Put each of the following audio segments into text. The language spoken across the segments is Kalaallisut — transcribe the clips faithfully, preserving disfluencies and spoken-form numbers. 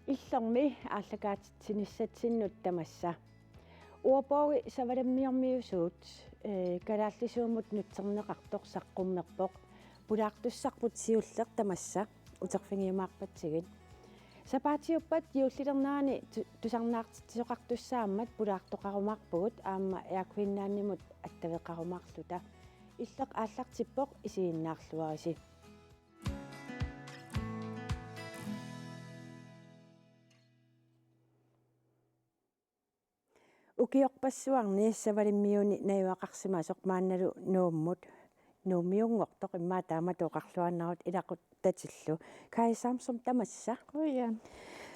Illormi aallakaatitsinissatsinnut tamassa. Ordbogi savalimmiormiusuut, eh, kalaallisuumut nutserneqartoq saqqummerpoq. Pulaartussarput siulleq tamassa uterfigiumaarpatsigit. Sapaatiuppat juullilernerani tu-, tusarnaartitsisoqartussaammat pulaartoqarumaarpugut aamma Air Greenlandimut attaveqarumaarluta. Illoq aallartippoq, isiginnaarluarisi. Ukiorpassuarni savalimmiuni najugaqarsimasoq maannalu Nuummut, Nuummiunngortoq immaqa taamatut oqarluaannarluta ilaquttatillu. Kaja Samsom tamassa. Qujan.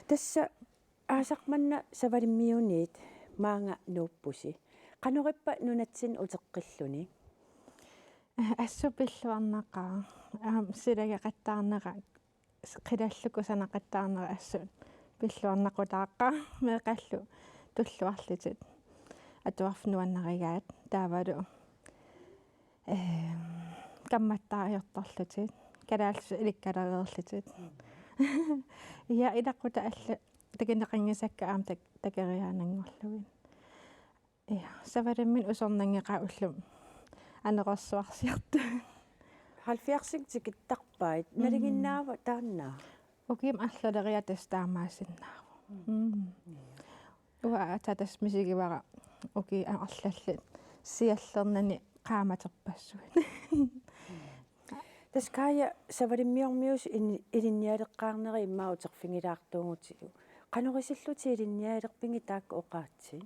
Tassa aasaq manna savalimmiuniit maanga nuuppusi. Qanorippa nunatsinni uteqqilluni? Assut pilluarnaqaaq. Aamma silagaqattaarnera, qilallukku sanaqattaarnera assut pilluarnaqutaaqqaaq, meeqqallu tulluarlutik atuarfik nuannarigaat taavalu, ehm, kammattaariartorlutik, kalaallisut ilikkalereerlutik. Ja, ilaquttaq allat takuneqanngisakka aamma tak-, takoriaananngorlugit. Ja, savalimmiunut usornanngeqaaq ullumi anorersuarsiortugut. Halvfjerdsit tikittarpait. Mm. Nalinginnaava taanna? Ukiumut arlaleriarluta taamaasinnaavoq. Mm. Mm. Ja. Uanga aatsaat tassa misigivara ukiut arlallit siallernani qaamaterpassuit. Tassa Kaja, savalimmiormiusuut in-, ilinnialeqqaarneri immaqa uterfigilaartuugutigu. Qanoq isillutit ilinnialerpigit taakku oqaatsit?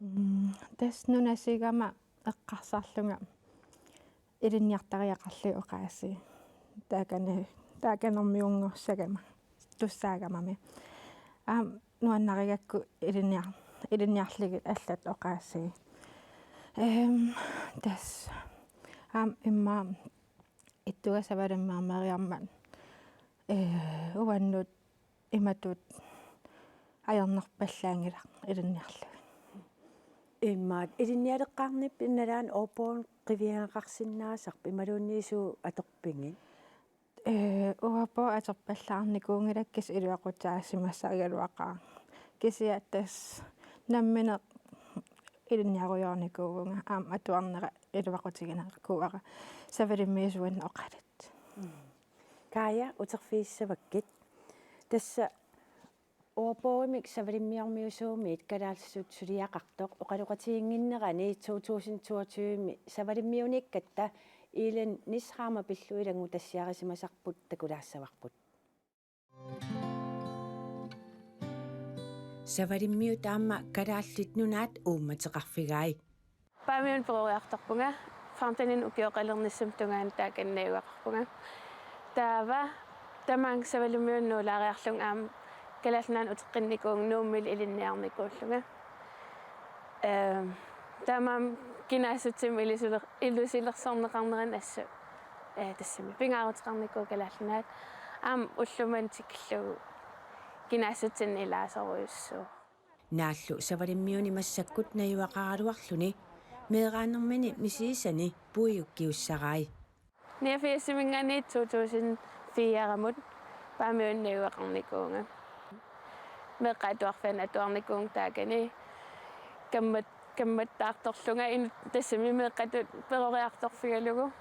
Mm, tassa nunasigama eqqarsarlunga ilinniartariaqarlunga oqaasii. Taakani-, taakanermiunngorsagamik, tussaagamami. Aamma nuannarigakku ilinniar-, ilinniarlugit allat oqaasii. Ehm, tassa. Aamma immaqa ittuga savalimmiormiarmat, eh, uannut imatut ajornarpallaanngilaq ilinniarlugit. Immaqa ilinnialeqqaarnippit nalaani ordbogimut qiviagaqarsinnaasarpit imaluunniit suut atorpigit? Eh, ordbog atorpallaarnikuunngilakka kisianni iluaqutaasimasarigaluaqaanga. Kisianni tassa nammineq ilinniarujoornikuuvunga aamma atuarnera iluaqutiginikuuara savalimmiusuinnaq oqaluttut. Mm. Kaja, uterfigissavakkit. Tassa ordbogimik savalimmiormiusuumiit kalaallisut suliaqartoq oqaloqatiginnginnerani to tusind toogtyve-mi savalimmiuniikkatta Ellen Nishammer pillugu ilanngutassiarisimasarput takulaassavarput. Savalimmiut aamma Kalaallit Nunaat uummateqarfigai. Paamiunut peroriartorpunga, femten ukioqalernissamut tungaanut taakani najugaqarpunga. Taava tamaanga savalimmiunut nuulaariarlunga aamma Kalaallit Nunaannut uteqqinnikuuvunga Nuummilu ilinniarnikuullunga. Ehm, taamaammat kinaassutsimi ilusiler-, ilusilersorneqarnerani assut, eh, tassami pingaaruteqarnikuuvoq Kalaallit Nunaat. Aamma ullumimut tikillugu kinaassutsinik ilaasorujussuuvoq. Naallu savalimmiuni massakkut najugaqaraluarluni meeraanermini misigisani puigukkiussarai. Niogfirsimiingaanniit to tusind fire-mut Paamiunut najugaqarnikuuvunga. Meeqqat atuarfianni atuarnikuuvunga taakani kammat-, kammattaartorlunga in-, tassami meeqqatut peroriartorfigalugu.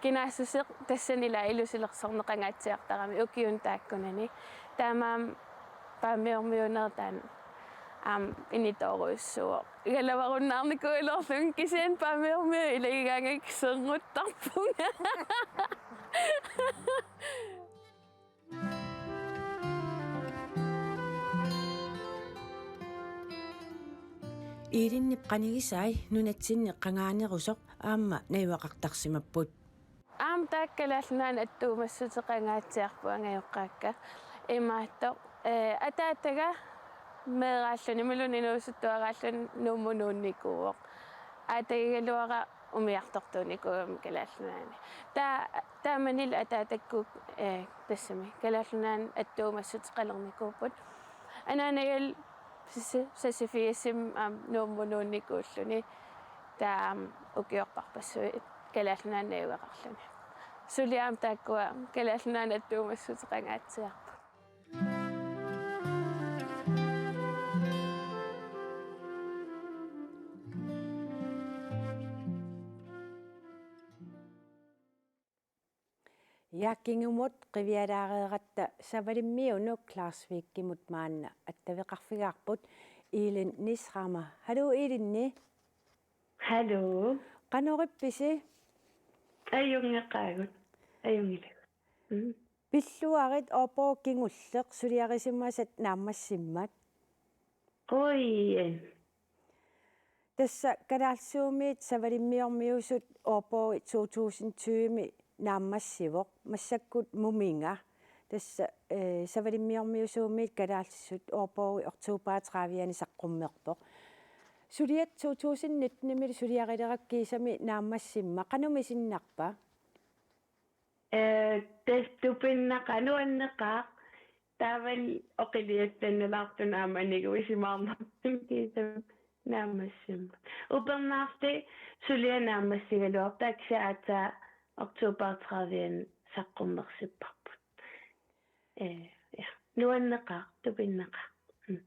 Kinaassuseq tassani ilaa ilusilersorneqangaatsiartarami ukiuni taakkunani. Taamaammat Paamiormiunerit taanna aamma initoorujussuuvoq. Igalavarunnaarnikuugaluarlunga kisianni Paamiormiut ilagigaangakku sernguttarpunga. Ellennip qanigisai nunatsinni qangaanerusoq aamma najugaqartarsimapput. Aamma taakku Kalaallit Nunaannut attuumassuteqangaatsiarput angajoqqaakka. Imaattoq, eh, ataataga meeraalluni, imaluunniit inuusuttuaraalluni Nuummut nuunnikuuvoq. Aatagigaluara umiartortuunikuugami Kalaallit Nunaanni. Taa-, taamanilu ataatakkut, eh, tassami Kalaallit Nunaannut attuumassuteqalernikuupput. Anaanaga sasi-, sasi firsimi aamma Nuummut nuunnikuulluni. Taava aamma ukiorparpassuit Kalaallit Nunaannut najugaqarluni. Suli aamma taakkua Kalaallit Nunaannut attuumassuteqangaatsiarput. Jaakingumut qivialaareeratta Savalimmiunut Klaksvíkimut maanna attaveqarfigaarput Elin Nisrama. Haluu Elin. Haluu. Qanorippisi? Ajunngeqaagut. Ajunngilagut. Mm. Pilluarit aappaat kingulleq suliarisimasat naammassimmat. Qujan. Tassa kalaallisuumiit savalimmiormiusut aappaat to tusind tyve naammassivoq, massakkut Muminga. Tassa, eh, savalimmiormiusuumiit kalaallisut aappaat oktober tredive-ani saqqummerpoq. Suliat to tusind nitten-imi suliarilerakku kiisami naammassimmat, qanoq misinnarpa? Eh, tassa tupinnaqaaq, nuanneqaaq, taavalu oqiliallannalaartut aamma aniguisimaarnartut kiisami naammassimmat. Upernaarli suliaq naammassigaluartoq, taava kisianni aatsaat oktober tredive-ani saqqummersipparput. Eh, ja, nuanneqaaq, tupinnaqaaq. Mm.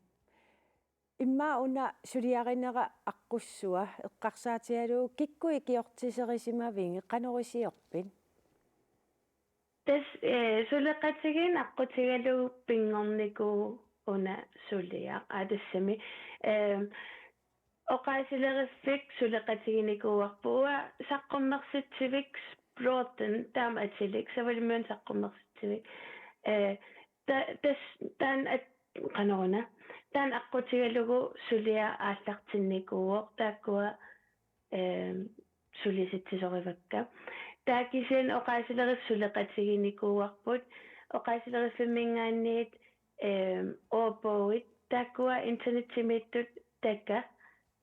Immaqa una suliarinera aqqussua eqqarsaatigalugu, kikkut ikiortiserisimavigit, qanoq iliorpit? Tassa, eh, suleqatigiinneq aqqutigalugu pinngornikuuvoq una suliaq. Aa, tassami, eh, oqaasileriffik suleqatiginikuuarput, uanga saqqummersitsivik Språten, taama atilik, Savalimmiunut saqqummersitsivik. Eh, ta-, tassa, taanna at-, qanoruna. Taanna aqqutigalugu suliaq aallartinnikuuvoq, taakkua, eh, sulisitsisorivakkit. Taava kisianni oqaasileriffik suleqatiginikuuarput, oqaasileriffimingaanniit, eh, aappaat, taakkua internetsimiittut taakku,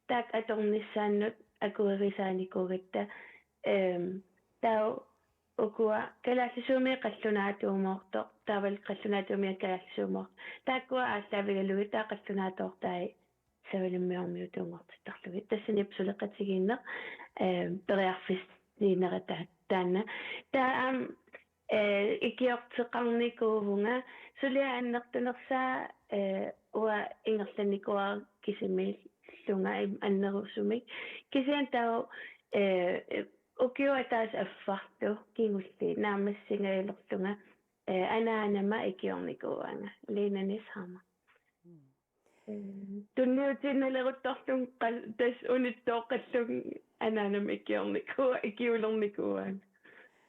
taakku atornissaannut akuerisaanikuugatta, ehm, taava ukua kalaallisuumik qallunaatuumoortoq, taavalu qallunaatuumik kalaallisuumoortoq. Taakkua aallaavigalugit taava qallunaatoortai savalimmiormiutuunngortittarlugit. Tassani suleqatigiinneq, ehm, periarfissiinerata taanna. Taava aamma eh, ikiorteqarnikuuvunga, suliaq annertunersaa, eh, uanga ingerlannikuuara kisimiillunga im-, annerusumik. Kisianni taava, eh, ukioq ataaseq affarlu kingulliit naammassigajalorlunga, eh, anaanama ikiornikuuanga, Lena Nisrama. Mm. Mm. Tunniutiinnaleruttorlunga qal-, tassa unittooqqallunga anaanama ikiornikuu-, ikiulernikuuanga.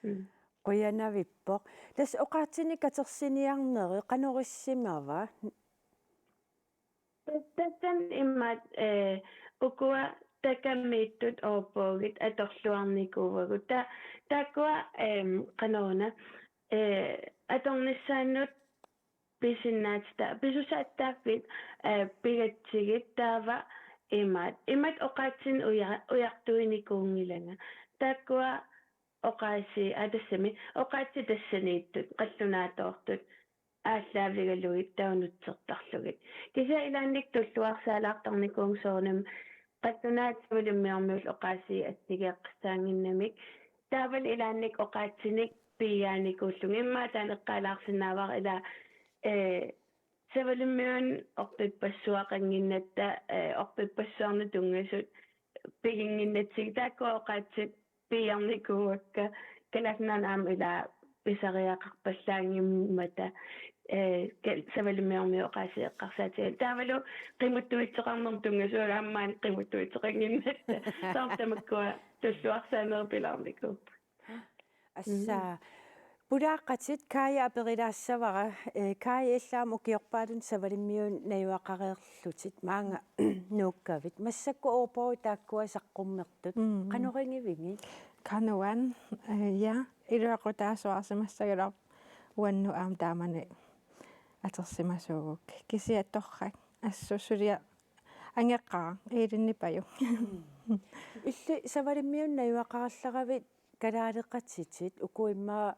Mm. Qujanavippoq. Tassa oqaatsinik katersiniarneri qanoq issimava? Tassa, tassani imaattoq, eh, ukua takamiittut aappaagit atorluarnikuuagut. Ta-, taakkua, em, qanoruna, eh, atornissaannut pisinnaatita-, pisussaattaaffik, eh, pigatsigit taava imaat-, imatut oqaatsinik uja-, ujartuinikuunngilanga. Taakkua oqaasii, aa, tassami, oqaatsit tassaniittut, qallunaatoortut, aallaavigalugit taava nutsertarlugit. Kisianni ilaanni tulluarsaalaartarnikuuvunga soorunami qallunaatut savalimmiormiullu oqaasii assigeeqqissaannginnamik. Taavalu ilaanni oqaatsinik piiaanikuullugit. Immaqa taanna eqqaalaarsinnaavara ila, eh, savalimmiunut orpippassuaqannginnatta, eh, orpippassuarnut tunngasut piginnginnatsigit. Taakkua oqaatsit piiarnikuuakka, Kalaallit Nunaanni aamma ila pisariaqarpallaanngimmata, eh, kal-, savalimmiormiut oqaasii eqqarsaatigalugit. Taavalu qimuttuitseqarnermut tunngasut aamma qimuttuitseqannginnatta. Taava tamakkua tulluarsaanerit pilaarnikuupput. Assa, mm, pulaaqatit, Kaja aperilaassavara, eh, Kaja, illit aamma ukiorpaalunnik savalimmiunut najugaqareerlutit, maanga nuukkavit. Massakkut aappaat taakkua saqqummertut. Mm. Qanorigivigit? Qanoq una, eh, ja, iluaqutaasuarsimassagaluarpoq uannut aamma taamani atorsimasuugukku. Kisianni torrak, assut suliaq angeqaaq, Elin Nipajuk. Mm. Illit savalimmiunut najugaqarallaravit kalaaleqatitit, uku immaqa,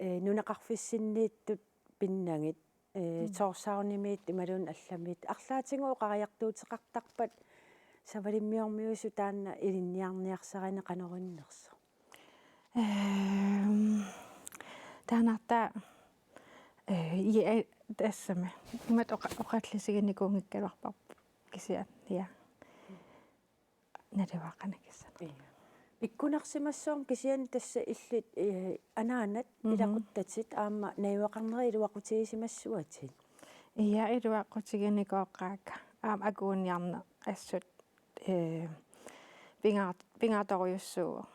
eh, nunaqarfissinniittut pinnagit, eh, mm, Tórshavnimiit imaluunniit allamiit. Arlaatigut oqariartuuteqartarpat savalimmiormiusoq taanna ilinniarniarsarineq qanoq innersoq? Ehm, taannartaa, eh, ja, eh, tassami. Imatut oqa-, oqallisiginikuunngikkaluarparput kisianni, ja. Naluara qanoq kissaanersoq. Ja. Ikkunarsimassavarma kisianni tassa illit, eh, anaanat Mhm. ilaquttatit aamma najugaqarnerit iluaqutigisimassavat. Ia, iluaqutiginikuuakka aamma akuunniarneq assut, eh, pingaar-, pingaartorujussuuvoq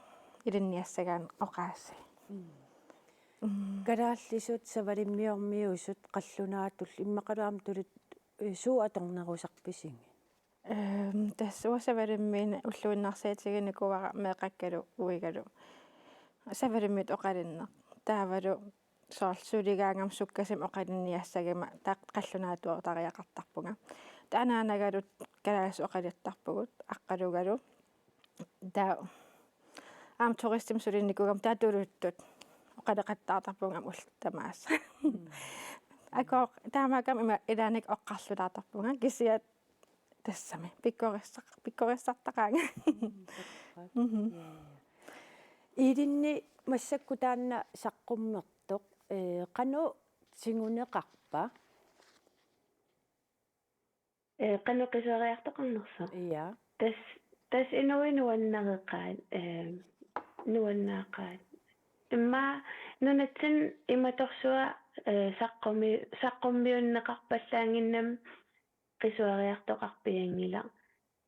ilinniassagaanni oqaasii. Mm. Mm. Kalaallisut savalimmiormiuusut qallunaatullu immaqalu aamma tulut, eh, suut atornerusarpisigit? Ehm, tassa uanga savalimmiineq ulluinnarsiutiginikuuara meeqqakkalu uigalu savalimmiut oqalinneq. Taavalu soorlu suligaangama sukkasuumik oqalinniassagama taava qallunaatuutariaqartarpunga. Taava anaanagalu kalaallisut oqaluttarpugut, aqqalugalu. Taava aamma turistimik sulinikuugama taava tuluttut oqaloqattaartarpunga aamma ullut tamaasa. Mm. Akooq taamaakkami ima ilaanni oqarlutaartarpunga kisianni tassami pikkorissaq-, pikkorissartaqaanga. Mm, torrak. Mhm. Ja, ja. Ilinni massakkut taanna saqqummertoq, eh, qanoq tiguneqarpa? Eh, qanoq qisuariartoqarnersoq? Ja. Tassa, tassa inuit nuannareqaat, eh, nuannaaqaat. Immaqa nunatsinni imatorsuaq, eh, saqqummi-, saqqummiunneqarpallaannginnami qisuariartoqarpianngilaq,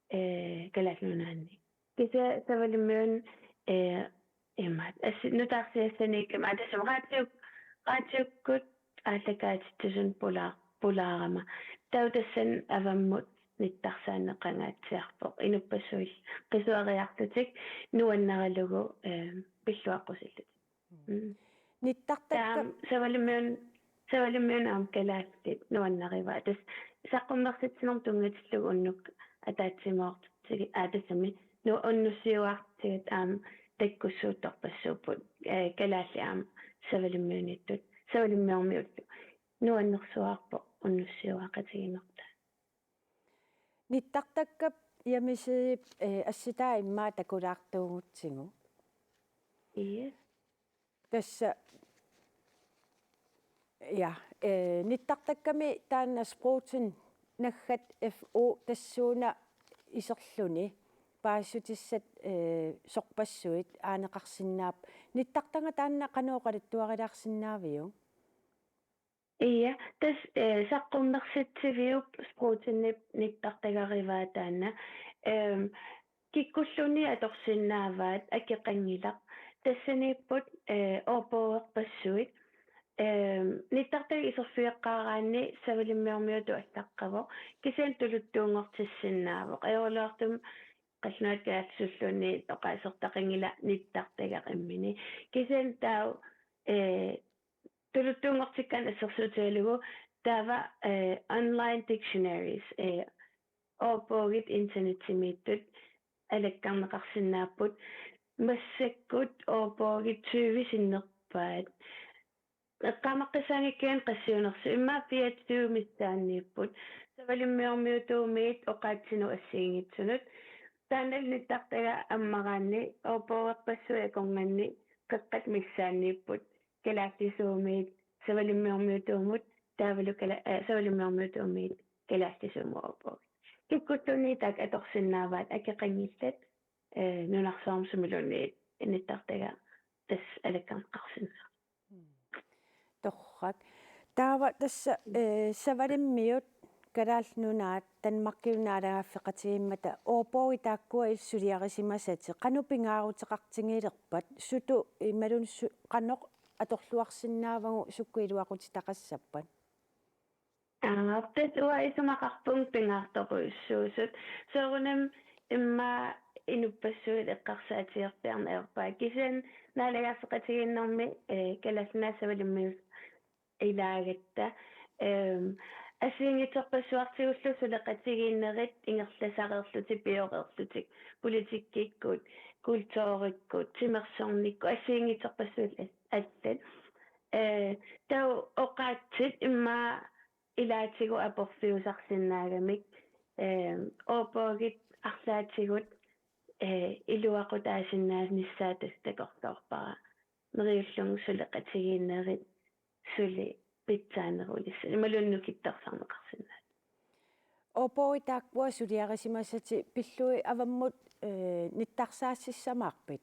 eh, Kalaallit Nunaanni. Kisianni savalimmiunut, eh, imaat, assi-, nutaarsiassaniikkami, aa, tassami raatiuk-, raatiukkut aallakaatitsisut pulaa-, pulaarama. Taava tassani avammut nittarsaanneq qangaatsiarpoq. Inuppassuit qisuariarlutik nuannaralugu, eh, pilluaqqusillutik. Mm. Nittartakka- Taava savalimmiun-, savalimmiunut aamma kalaallit nuannarivaat. Tassa saqqummersitsinermut tunngatillugu unnuk ataatsimoortitsigit, aa, tassami nu-, unnussiuaartigut aamma takkussuuttorpassuupput, eh, kalaallit aamma savalimmiuniittut, savalimmiormiullu. Nuannersuarpoq unnussiuaqatiginertaa. Nittartakkap hjemmesidep, eh, assitaa immaqa takulaartuugutsigu. Yes. Tassa, ja, eh, nittartakkami taanna Sprogtrin naggat F O tassuuna iserluni paasissutissat, eh, sorpassuit aaneqarsinnaapput. Nittartagaq taanna qanoq oqaluttuarilaarsinnaaviuk? Ia, tassa, eh, saqqummersitsiviup Sprogtrinip nittartagarivaa taanna. Ehm, kikkulluunniit atorsinnaavaat akeqanngilaq. Tassaniipput, eh, ordboggerpassuit. Ehm, nittartagaq iserfigeqqaaraanni savalimmiormiutut allaqqavoq. Kisianni tuluttuunngortissinnaavoq. Ajoraluartumik qallunaatut kalaallisulluunniit oqaasertaqanngilaq nittartagaq imminut. Kisianni taava, eh, tuluttuunngortikkaanni assersuutigalugu taava, eh, online dictionaries, eh, ordbogit internetsimiittut alakkarneqarsinnaapput, massakkut ordbogit tyve sinnerpaat. Eqqaamaqqissaanngikkiga qassiunersut, immaqa fireogtyve missaanniipput. Savalimmiormiutuumiit oqaatsinut assigiinngitsunut. Taannalu nittartagaq ammaraanni ordboggerpassuit akornanni qeqqata missaanniipput. Kalaallisuumiit savalimmiormiutuumut taavalu kala-, eh, savalimmiormiutuumiit kalaallisuumut ordbogit. Kikkulluunniit taakku atorsinnaavaat akeqanngillat, eh, nunarsuarmi sumiluunniit nittartagaq tassa alakkarneqarsinnaavoq. Torrak. Taava tassa, eh, savalimmiut Kalaallit Nunaat Danmarkimut naalagaaffeqatigiimmata ordbogit taakkua illit suliarisimasatit qanoq pingaaruteqartigilerpat, sutut imaluunniit su-, qanoq atorluarsinnaavagut, sukkut iluaqutitaqassappat? Aa, tassa uanga isumaqarpunga pingaartorujussuusut. Soorunami immaqa inuppassuit eqqarsaatigerpiarneq ajorpaat. Kisianni naalagaaffiqatigiinnermi, eh, Kalaallit Nunaat savalimmiut ilaagatta. Ehm, assigiinngitsorpassuartigullu suleqatigiinnerit ingerlasareerlutik, pioreerlutik, politikkikkut, kulturikkut, timersornikkut, assigiinngitsorpassuit al-, allat. Eh, taava oqaatsit immaqa ilaatigut aporfiusarsinnaagamik, eh, ordbogit arlaatigut, eh, iluaqutaasinnaanissaa tassa takorloorpara. Neriullunga suleqatigiinnerit suli pitsaanerulissapput. Imaluunniit nukittorsarneqarsinnaavoq. Ordbogit taakkua suliarisimasatit pillugit avammut, eh, nittarsaassissamaarpit?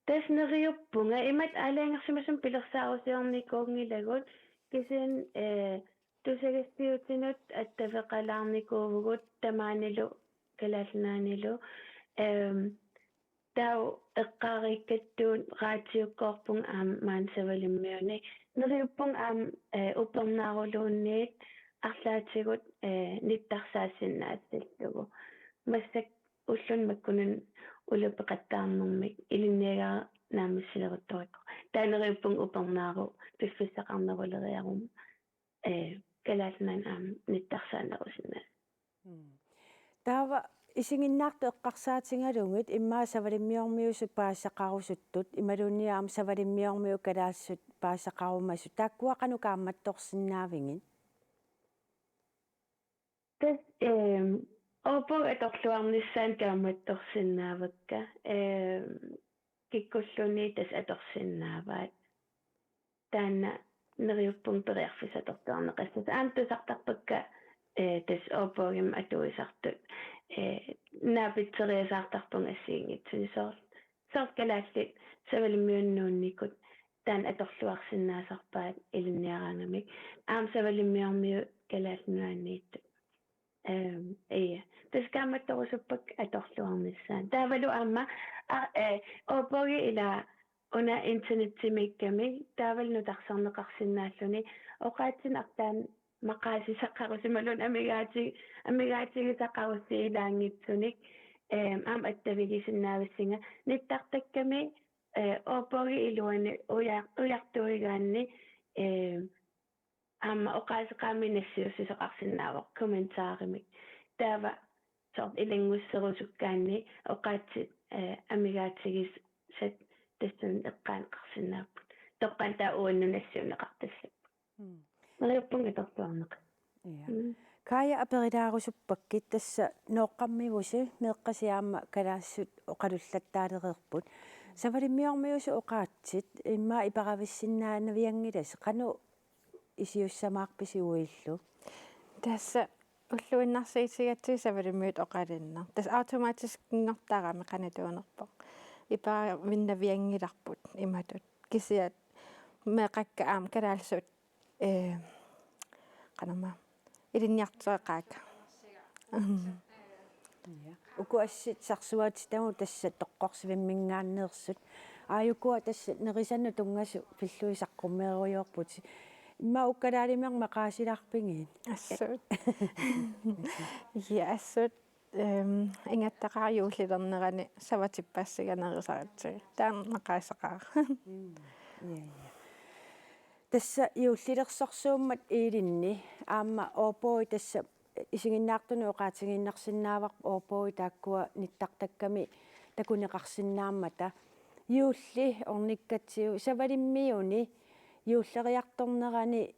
Tassa neriuppunga imatut aalajangersimasumik pilersaarusiornikuunngilagut kisianni, eh, tusagassiuutinut attaveqalaarnikuuvugut tamaanilu Kalaallit Nunaannilu, ehm, taava eqqaariikkattut raatiukkoorpunga aamma maani Savalimmiuni. Neriuppunga aamma, eh, upernaaruluunniit arlaatigut, eh, nittarsaassinnaassallugit. Massakkut ulluni makkunani ulapeqattaarnermik ilinniagara naammassileruttorikku. Taava neriuppunga upernaarut piffissaqarneruleriaruma, eh, Kalaallit Nunaanni aamma nittarsaanerusinnaasut. Mm. Taava isiginnaartut eqqarsaatigalugit immaqa savalimmiormiusut paasisaqarusuttut, imaluunniit aamma savalimmiormiut kalaallisut paasisaqarumasut, taakkua qanoq kaammattorsinnaavigit? Tassa, ehm, ordbog atorluarnissaanut kaammattorsinnaavakka, ehm, kikkulluunniit tassa atorsinnaavaat. Taanna neriuppunga periarfissat atorluarneqassasoq. Aamma tusartarpakka, eh, tassa ordbogimik atuisartut, eh, naapitseriasaartarpunga assigiinngitsunik, soorlu, soorlu kalaallit savalimmiunut nuunnikut taanna atorluarsinnaasarpaat ilinniaraangamik. Aamma savalimmiormiut Kalaallit Nunaanniittut. Ehm, ja. Tassa kaammattorusuppakka atorluarnissaat. Taavalu aamma, a, eh, ordbogit ila una internetsimiikkami, taavalu nutarsarneqarsinnaalluni, oqaatsinik arlaannik maqaasisaqarusi imaluunniit amigaati-, amigaatigisaqarusi ilaanngitsunik, ehm, aamma attavigisinnaavissinga, nittartakkami, eh, ordbogip iluani uja-, ujartuigaanni, ehm, aamma oqaaseqaammik nassiussisoqarsinnaavoq kommentarimik. Taava soorlu ilanngusserusukkaanni oqaatsit, eh, amigaatigisat tassunga eqqaaneqarsinnaapput. Toqqaannaq taava uannut nassiunneqartassapput. Mm. Neriuppunga atorluarneqassaaq. Ja. Mm. Kaja, aperilaarusuppakka tassa Nooqqammivusi, meeqqasi aamma kalaallisut oqalullattaalereerput. Savalimmiormiusut oqaatsit immaqa iperavissinnaanavianngilasi, qanoq isumassamaarpisi uillu? Tassa ulluinnarsiutigatsigu savalimmiut oqalinneq. Tassa automatiskinngortarami qanoq tuunerpoq. Iperavinnavianngilarput imatut. Kisianni meeqqakka aamma kalaallisut, eh, qanormaa, ilinniartoqaakka. Ja. Uku assit sarsuatitagut tassa toqqorsivimminngaanneersut. Aajukua tassa nerisanut tunngasut pillugit saqqummeerujoorputit. Immaqa uku kalaalimiorneq maqaasilaarpigit? Assut. Ja, assut. Ehm, ingattaqaaq juullilernerani savatippassiga nerisaratsigu. Taanna maqaasisaqaara. Mm. Ja, ja. Tassa juullilersorsuummat ilinni aamma ordbogit tassa isiginnaartunut oqaatigiinnarsinnaavarput ordbogit taakkua nittartakkami takuneqarsinnaammata. Juulli ornikkatsigu savalimmiuni juulleriartornerani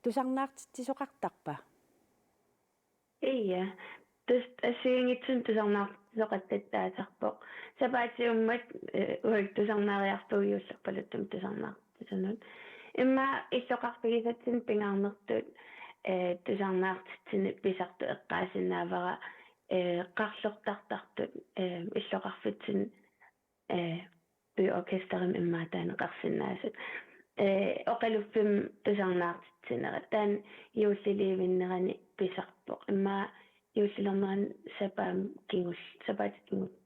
tusarnaartitsisoqartarpa? Ja. Tassa assigiinngitsunik tusarnaartitsisoqattattaasarpoq. Sapaatiummat, eh, uagut tusarnaariarpugut juullerpaluttumik tusarnaartitsisunut. Immaqa illoqarfigisatsinnut pingaarnertut, eh, tusarnaartitsineq pisartoq eqqaasinnaavara, eh, qarlortartartut, eh, illoqarfitsinni, eh, byorkesterimik immaqa taaneqarsinnaasut. Eh, oqaluffimmi tusarnaartitsinera. Taanna juulliliivinnerani pisarpoq. Immaqa juullilernerani sapaammi kingul-, sapaatip kingul-,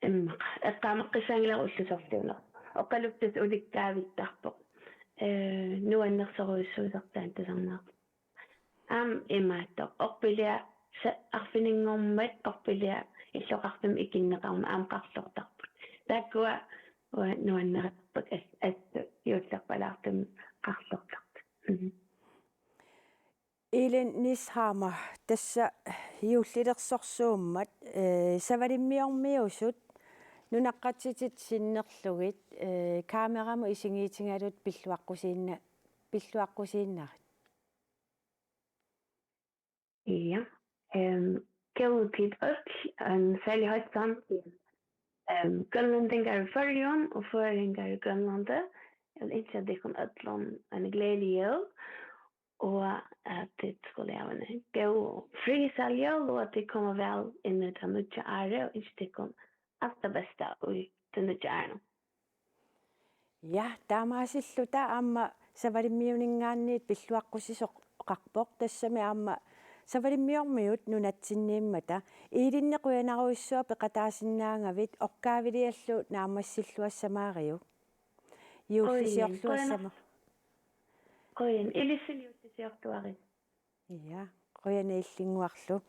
immaqa. Eqqaamaqqissaanngilara ullut sorliuneq. Oqaluffik tassa ulikkaavittarpoq. Eh, nuannersorujussuusarpoq taanna tusarnaartitsinera. Aamma imaattoq. Orpiliaq sa-, arfininngormat orpiliaq illoqarfimmi ikinneqarmat aamma qarlortarput. Taakkua uanga nuannarisarpakka as-, assut juullerpalaartumik qarlortarput. Mhm. Elin Nielshammer, tassa juullilersorsuummat, eh, savalimmiormiusut nunaqqatitit sinnerlugit, eh, kameramut isigiitigalugit pilluaqqusiinna-, pilluaqqusiinnarit. Ja. Ehm, góðu tit øll, en særlig højt samtíð. Ehm, Grønlendingar í Føroyum og Føroyingar í Grønlandi. Eg vil ynskja tykkum øllum ein gleðilig jól og at tit skulu hava ein góð og friðsæl jól og at tit koma væl inn í tað nýggja árið og ynskja tykkum alt tað besta í the journal. Ja, taamaasilluta aamma Savalimmiuninngaanniit pilluaqqusisoqarpoq, tassami aamma Savalimmiormiut nunatsinniimmata. Iilinni qujanarujussuaq peqataasinnaagavit, oqaaviliallu naammassilluassamaariuk. Juullisiorluassama. Qujan, ilissi juullisiortuarit. Ja, qujanaq illinnguarlu.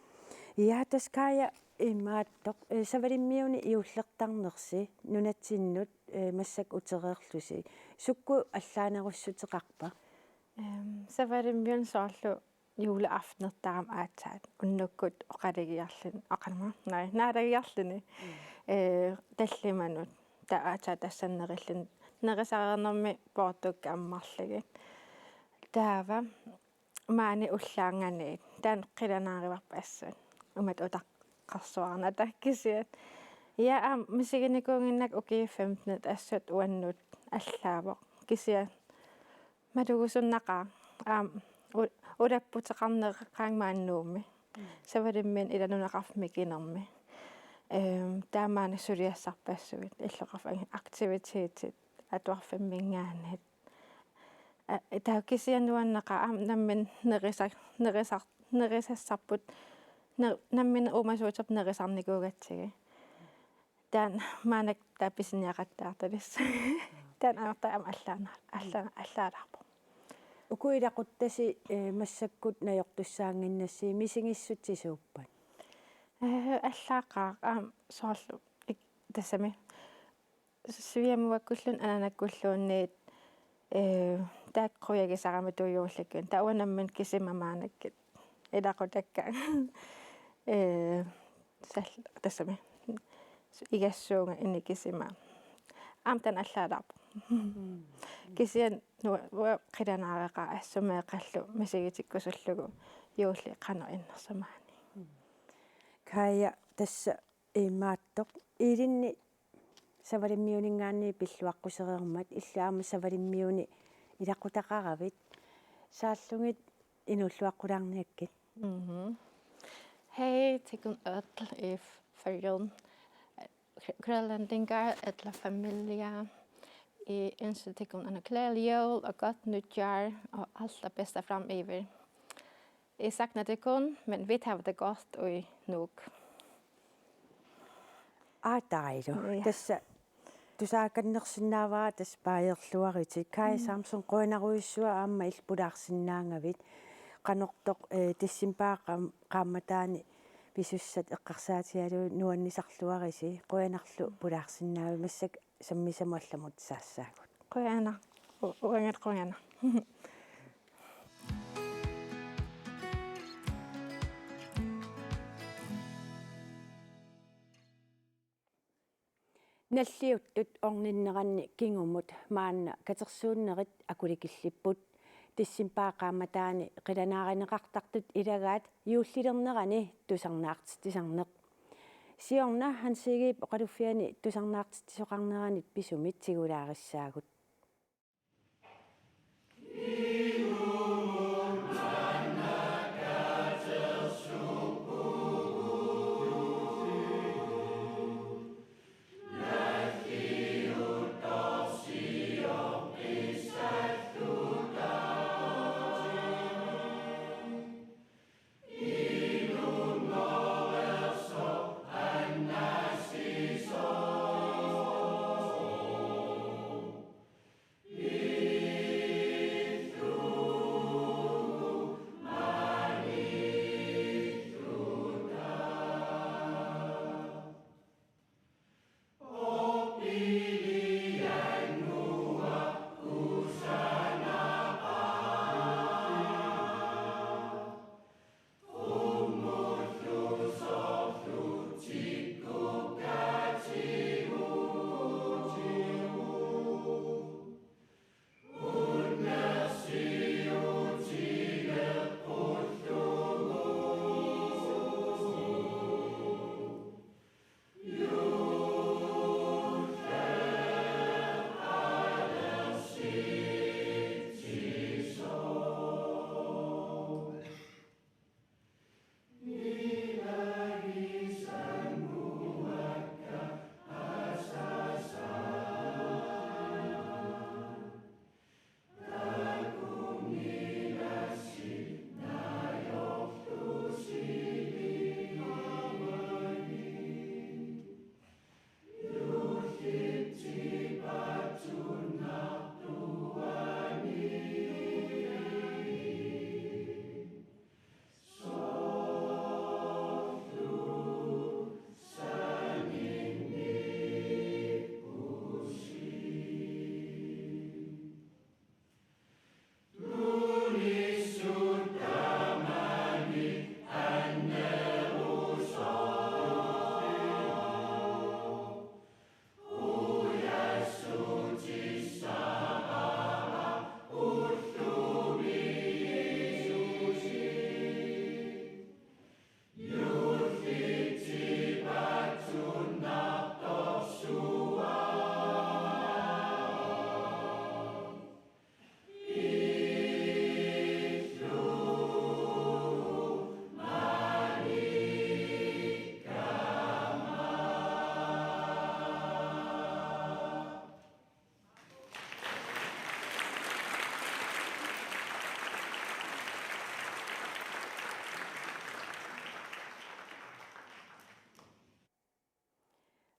Ja, tassa Kaja imaattoq, eh, Savalimmiuni juullertarnersi nunatsinnut, eh, massakkut utereerlusi. Sukkut allaanerussuteqarpa? Ehm, Savalimmiuni soorlu juleaftenertarami aatsaat unnukkut oqalugiarluni, oqarama, nej, naalagiarluni. Eh, tallimanut, taava aatsaat tassani nerilluni, nerisareernermi poortukkat ammarlugit. Taava maani ullaannganiit, taanna qilanaarivarput assut. Umat utaqqarsuarnata kisianni. Ja, aamma misiginikuunnginnakku ukiut femten assut uannut allaavoq. Kisianni malugusunnaqaaq. Aamma u-, ulapputeqarneqaanga maani Nuummi. Savalimmiuni ila nunaqarfimmi mikinermi. Ehm, taava maani suliassarpassuit, illoqarfik aktivitetit, atuarfimminngaanniit. A, taava kisianni nuanneqaaq aamma nammineq nerisa-, nerisa-, nerisassarput, ner-, nammineq uumasuuterput nerisarnikuugatsigit. Taanna maannakkut taava pisiniaqattaartalissaaq. Taanna aamma, taava aamma allaana-, allaana-, allaalaarpoq. Uku ilaquttasi, eh, massakkut najortussaannginnassigit misigissutsit suuppat? Eh, allaaqaaq aamma soorlu ik-, tassami svigermorakkulluunniit ananakkulluunniit, eh, taakku quiagisarami tuujuullakkin. Taava uanga nammineq kisima maannakkut ilaqutakkaanga. Eh, sal-, tassami. Igassuunga inikisima. Aamma taanna allaalaarpoq. Kisianni nu-, uanga qilanaareqaaq assut meeqqallu misigitikkusullugu juulli qanoq innersoq maani. Kaja, tassa imaattoq, ilinni Savalimmiuninngaanniit pilluaqqusereermat, illit aamma Savalimmiuni ilaqutaqaravit. Saallugit inuulluaqqulaarniakkit. Mhm. Hej til kun ødel i Færøerne. Grønlændinger eller familie. I ønsker til kun en glædelig jul og godt nytår og alt det bedste fremover. I savner til kun, men vi har det godt i Nuuk. Aataalu. Ja. Tassa tusaakannersinnaavara tassa paajerluaruit. Kaja Samson, qujanarujussuaq aamma illit pulaarsinnaagavit. Qanortoq, eh, decembarip qaam-, qaammataani pisussat eqqarsaatigalugit nuannisarluarisi. Qujanarlu pulaarsinnaagavit, massakkut sammisamut allamut saassaagut. Qujanaq. U-, uangalu qujanaq. Nalliuttut orninneranni kingumut maanna katersuunnerit akulikillipput. Decembarip qaammataani qilanaarineqartartut ilagaat juullilernerani tusarnaartitsisarneq. Siorna Hans Egedep oqaluffiani tusarnaartitsisoqarneranit pisumit tigulaarissaagut.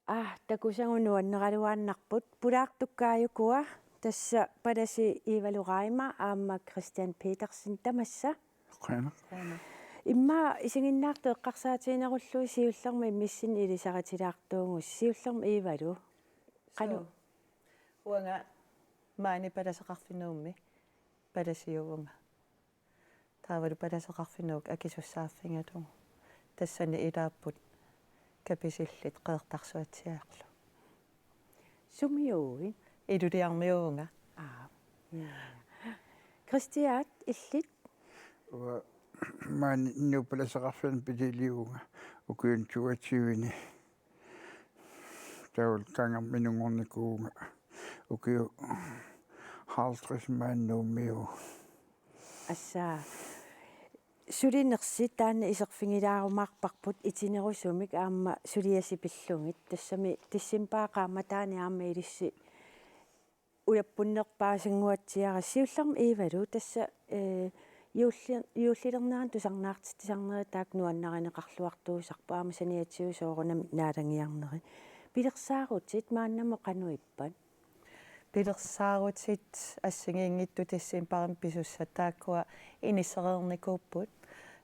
Aa, takusagut nuanneraluaannarput. Pulaartukkaajukua, tassa palasi Iivalu Raima aamma Christian Petersen tamassa. Qujanaq. Immaqa isiginnaartut eqqarsaatiginerullugu siullermik immissinnut ilisaritilaartuugut, siullermik Iivalu. Qanoq? Suu. Uanga maani palaseqarfinnguammi palasiuvunga. Taavalu palaseqarfinnguaq akisussaaffigalugu. Tassani ilaapput kapisillit Qeqertarsuatsiaarlu. Sumiuit? Ilulissarmiuuvunga. Aa. Christian, illit? Uanga maani Nuup palaseqarfiani pililiuvunga ukiuni toogtyveni. Taavalu Kangerminunngornikuuvunga ukiut halvtreds maani Nuummiuuvunga. Assa, sulinersi taanna iserfigilaarumaarparput itinerusumik aamma suliasi pillugit. Tassami decembarip qaammataani aamma ilissi ujappunnerpaasinnguatsiarassi. Siullermik Iivalu, tassa, ee, juulli-, juullilernerani tusarnaartitsisarnerit taakku nuannarineqarluartuusarput, aamma saniatigut soorunami naalagiarnerit. Pilersaarutit maannamut qanoq ippat? Pilersaarutit assigiinngitsut decembarimi pisussat taakkua inissereernikuupput.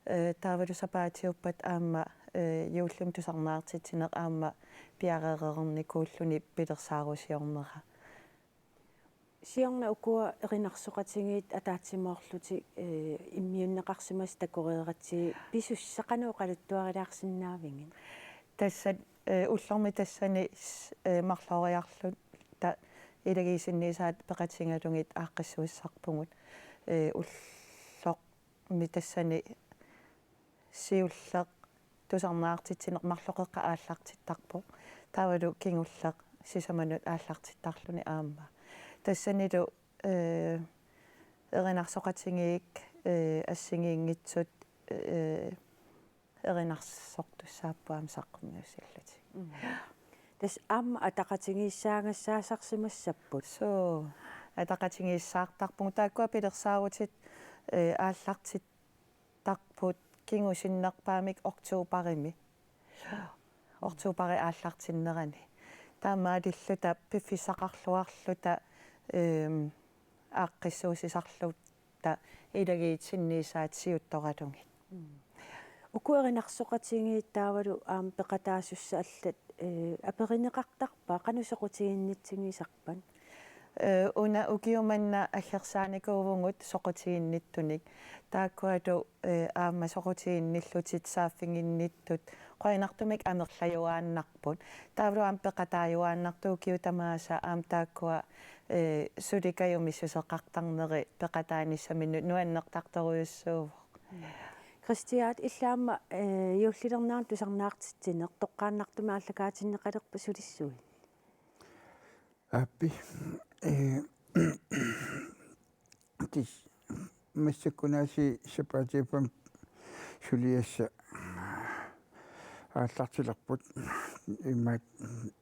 Ee, taavalu sapaatiuppat aamma, ee, juullimi tusarnaartitsineq aamma piareereernikuulluni pilersaarusiornera. Siorna ukua erinarsoqatigiit ataatsimoorlutik, ee, immiunneqarsimasut takoreeratsigit pisussat qanoq oqaluttuarilaarsinnaavigit? Tassa, ee, ullormi tassani s-, ee, marloriarluta ilagiit sinniisaat peqatigalugit aaqqissuussisarpugut, ee, ullormi tassani siulleq tusarnaartitsineq marloqeqqap aallartittarpoq. Taavalu kingulleq sisamanut aallartittarluni aamma. Tassanilu, ee, erinarsoqatigiit, ee, assigiinngitsut, ee, erinarsortussaapput aamma saqqummiussillutik. Mm. Tassa aamma ataqatigiissaagassaasarsimassapput. Suu, ataqatigiissaartarpugut taakkua pilersaarutit, ee, aallartit- tarput kingusinnerpaamik oktoberimi. Oktoberip aallartinnerani. Taamaalilluta piffissaqarluarluta, ehm, aaqqissuussisarluta ilagiit sinniisaat siuttoralugit. Mm. Uku erinarsoqatigiit taavalu aamma peqataasussat allat, ee, aperineqartarpa qanoq soqutiginnitsigisarpat? Ee, una ukiut manna aggersaanikuuvugut soqutiginnittunik. Taakkualu, ee, aamma soqutiginnillutik saaffiginnittut qujanartumik amerlajuaannarput. Taavalu aamma peqataajuaannartut ukiut tamaasa aamma taakkua, ee, suli kajumissuseqartarneri peqataanissaminnut nuannertartorujussuuvoq. Christian, illit aamma, ee, juullilernerani tusarnaartitsineq toqqaannartumik aallakaatinneqalerpa sulissuit? Aappi. Ee, tis-, massakkut aasiit sapaatiuppami suliassat aallartilerput. Imaattoq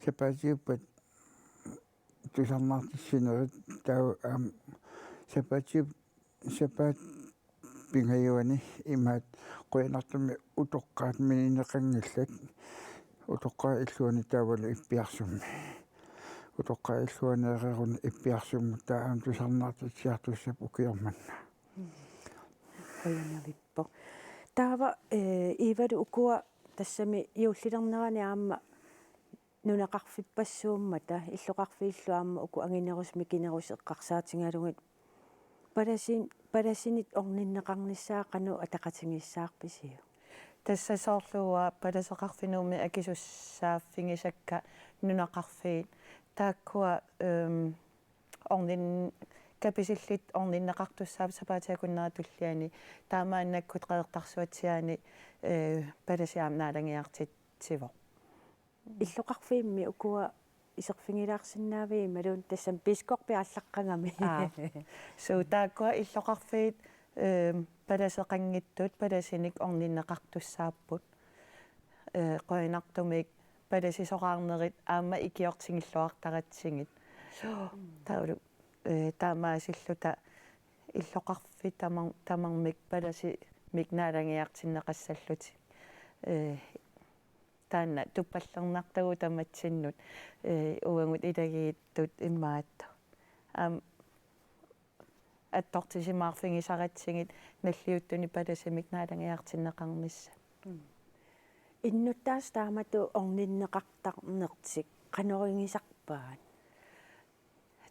sapaatiuppat tusarnaartitsinerit taava aamma sapaatiup-, sapaatip pingajuani imaattoq qujanartumik utoqqaat minineqanngillat. Utoqqaat illuanni taavalu Ippiarsummi. Utoqqaat illuanni eqeeruni Ippiarsummut taava aamma tusarnaartitsiartussaapput ukioq manna. Qujanarippoq. Taava, ee, Iivalu ukua tassami juullilernerani aamma nunaqarfippassuummata, illoqarfiillu aamma uku anginerusut mikinerusut eqqarsaatigalugit. Palasin-, palasinik orninneqarnissaa qanoq ataqatigiissaarpisiuk? Tassa soorlu uanga palaseqarfinnguamik akisussaaffigisakka nunaqarfiit. Taakkua, ehm, ornin-, kapisillit orninneqartussaapput sapaatip akunnera tulliani. Taamaannakkut Qeqertarsuatsiaani, ee, palasi aamma naalagiartitsivoq. Illoqarfiimmi ukua iserfigilaarsinnaavigit imaluunniit tassami biskoppi aallaqqagami? Aap. Suu, taakkua illoqarfiit, ehm, palaseqanngitsut palasinik orninneqartussaapput. Ee, qujanartumik palasisoraarnerit aamma ikiortigilluartaratsigit. Suu, taavalu, ee, taamaasilluta illoqarfik tamar-, tamarmik palasimik naalagiartinneqassallutik. Ee, taanna tuppallernartugut tamatsinnut, ee, uagut ilagiittut imaattoq. Aamma attortisimaarfigisaratsigit nalliuttunik palasimik naalagiartinneqarnissaq. Innuttaasut taamatut orninneqartarnertik qanorigisarpaat?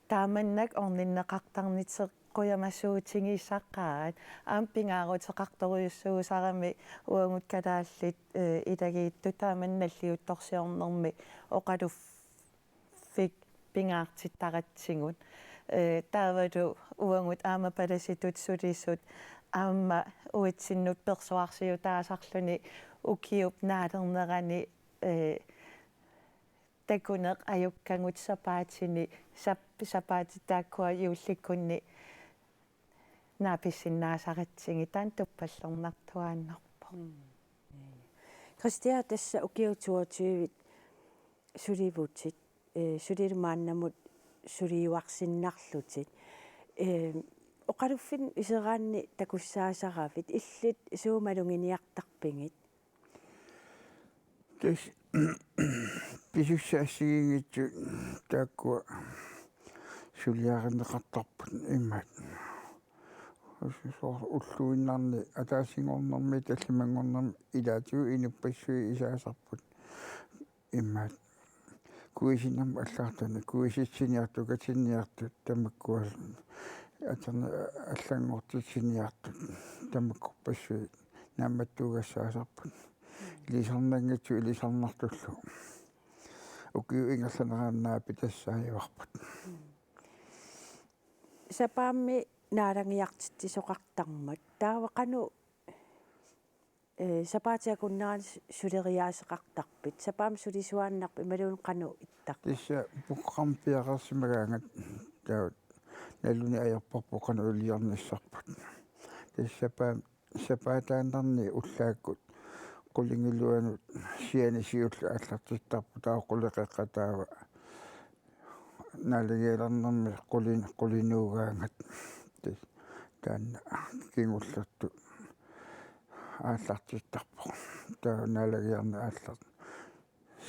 Taamannak orninneqartarnitseq qujamasuutigisaqaat, aamma pingaaruteqartorujussuusarami uagut kalaallit, ee, ilagiittut taama nalliuttorsiornermi oqaluffik pingaartittaratsigu. Ee, taavalu uagut aamma palasitut sulisut aamma uatsinnut persuarsiutaasarluni ukiup naalernerani, ee, takuneq ajukkagut sapaatini, sap-, sapaatit taakkua juullikkunni naapissinnaasaratsigit, taanna tuppallernartuaannarpoq. Mm. Christian, tassa ukiut toogtyve sulivutit, ee, sulilu maannamut suliuarsinnarlutit. Ee, oqaluffinnut iseraanni takussaasaravit, illit suut maluginiartarpigit? Tassa pisussat assigiinngitsut taakkua suliarineqartarput imaat. Soorlu ulluinnarni ataasinngornermi tallimanngornermi ilaatigut inuppassuit isaasarput imaat. Kuisinermut allagartani kuisitsiniartut, katinniartut, tamakkua atorneq allanngortitsiniartut, tamakkorpassuit naammattuugassaasarput. Ilisarnanngitsut ilisarnartullu. Ukiut ingerlaneranni naapitassaajuarput. Sapaammi naalagiartitsisoqartarmat. Taava qanoq, ee, sapaatip akunnerani su-, suleriaaseqartarpit? Sapaammi sulisuaannarpit imaluunniit qanoq ittarpit? Tassa programmi piareersimagaangat taava naluneq ajorparput qanoq iliornissarput. Tassa sapaam-, sapaataannarni ullaakkut qulingiluanut sianeq siulleq aallartittarpoq, taava qulit qeqqataava naalagialernermi qulin-, qulinuugaangat. Tassa taanna kingullertut aallartittarpoq. Taava naalagiarneq aallart-,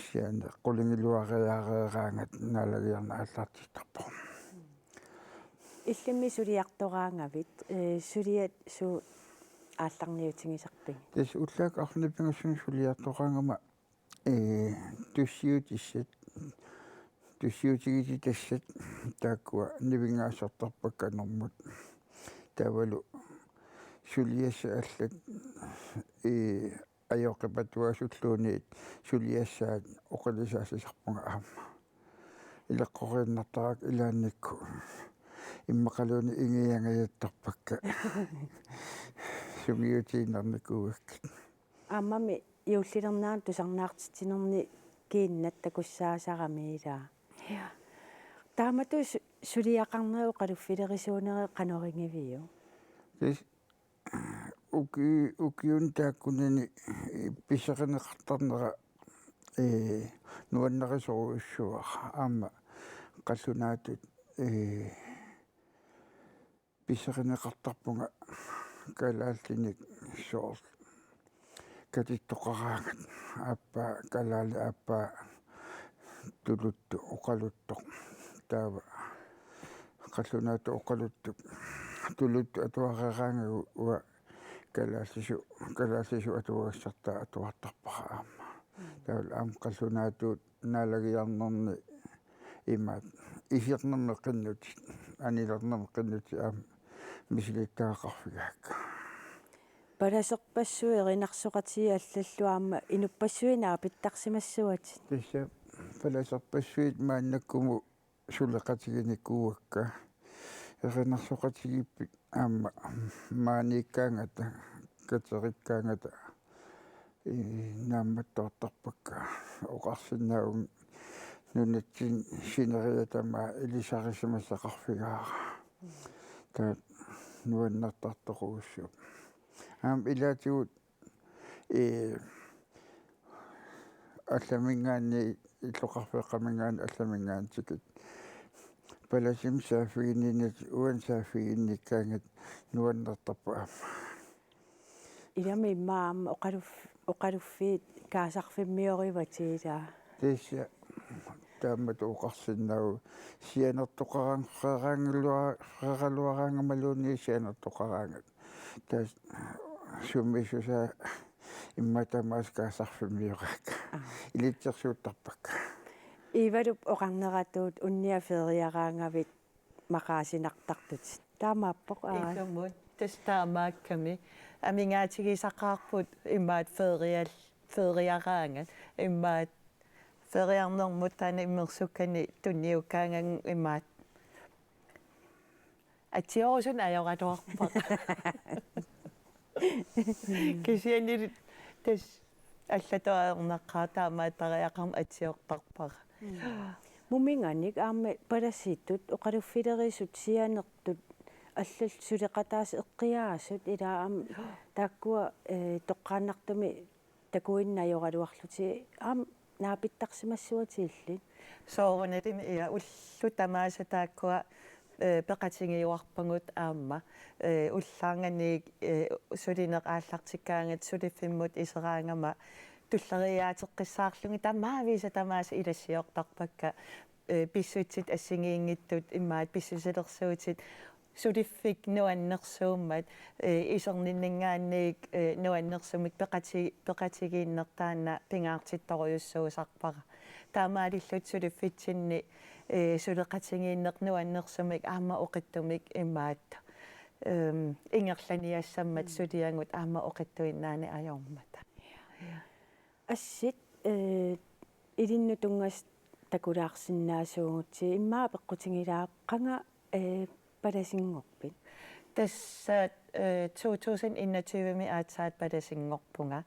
sianeq qulingiluariaareeraangat naalagiarneq aallartittarpoq. Illimmi suliartoraangavit, ee, suliat suut aallarniutigisarpigit? Tassa ullaakkut arfineq-pingasunut suliartoraangama, ee, tussiutissat, tussiutigititassat taakkua nivinngaassortarpakka anormut. Taavalu suliassat allat, ee, ajoqipatuaasulluunniit suliassaat oqilisaasisarpunga aamma. Ileqqoriinnartarakku ilaannikkut immaqaluunniit ingiangajattarpakka sungiutiinnarnikuugakkit. Aammami juullilernerani tusarnaartitsinerni kiinnat takussaasarami, ilaa? Ja. Taamatut su-, suliaqarnerit oqaluffilerisuunerit qanorigiviuk? Tassa uki-, ukiuni taakkunani piserineqartarnera, ee, nuannarisorujussuara, aamma qallunaatut, ee, piserineqartarpunga kalaallinik, soorlu katittoqaraangat, aappaa, kalaallit aappaa tuluttoq, oqaluttoq. Taava qallunaatut oqaluttoq, tuluttoq atuareeraangakkit uanga kalaallisut, kalaallisut atuagassartaa atuartarpara aamma. Mm. Taavalu aamma qallunaatut naalagiarnerni imaat isernermi qinnutit, anilernermi qinnutit aamma misilittagaqarfigaakka. Palaserpassuit erinarsoqatigiit allallu aamma inuppassuit naapittarsimassuatit. Tassa palaserpassuit maannakkumut suleqatiginikuuakka. Erinarsoqatigiipput aamma maaniikkaangata, katerikkaangata, ee, naammattoortarpakka. Oqarsinnaavunga nunatsinni sineriak tamaat ilisarisimasaqarfigaara. Taava nuannertartorujussuuvoq. Aamma ilaatigut, ee, allaminngaanniit, illoqarfeeqqaminngaanniit allaminngaanniit tikit palasimik saaffiginninnatik uani saaffiginnikkaangat nuannertarpoq aamma. Ilami immaqa aamma oqaluf-, oqaluffiit kaasarfimmiorivatit ilaa? Tassa taamatut oqarsinnaavugut sianertoqaraluaraangamaluunniit sianertoqaraangat. Tassa sumiissusaa immaqa tamaasa kaasarfimmioraakka. Aa. Ilitsersuuttarpakka. Iivalup oqarneratut unnia feriaraangavit maqaasinartartutit. Taamaappoq, aa. Ilumut, tassa taamaakkami. Amigaatigisaqaarput imaat ferial-, feriaraangat. Imaat feriarnermut taanna immersukkani tunniukkaangat imaat. Atsiorusuni ajoraluarpara. Kisianni tassa allatut ajornaqaaq taamaattariaqarmat atsiortarpara. Mm. Muminganik aamma palasitut, oqaluffilerisut sianertut, allallu suleqataasut eqqiaasut, ilaa aamma taakkua, eh, toqqaannartumik takuinnajoraluarlutik aamma naapittarsimassuatit illit. Soorunalimi ia ullut tamaasa taakkua, eh, peqatigiuarpagut aamma, eh, ullaarnganiit, eh, sulineq aallartikkaangat suliffimmut iseraangama tulleriiaateqqissaarlugit tamaviisa tamaasa ilassiortarpakka, eh, pissutsit assigiinngitsut imaat pissusilersuutit suliffik nuannersuummat, eh, iserninninngaanniit, eh, nuannersumik peqati-, peqatigiinneq taanna pingaartittorujussuusarpara. Taamaalillutik suliffitsinni, eh, suleqatigiinneq nuannersumik aamma oqittumik imaat, ehm, ingerlaniassammat, mm, suliagut aamma oqittuinnaaneq ajormata. Assit, eh, ilinnut tunngasut takulaarsinnaasuugutsigit, immaqa apeqqutigilaarpara qanga, eh, palasinngorpit? Tassa, eh, to tusind enogtyve-mi aatsaat palasinngorpunga.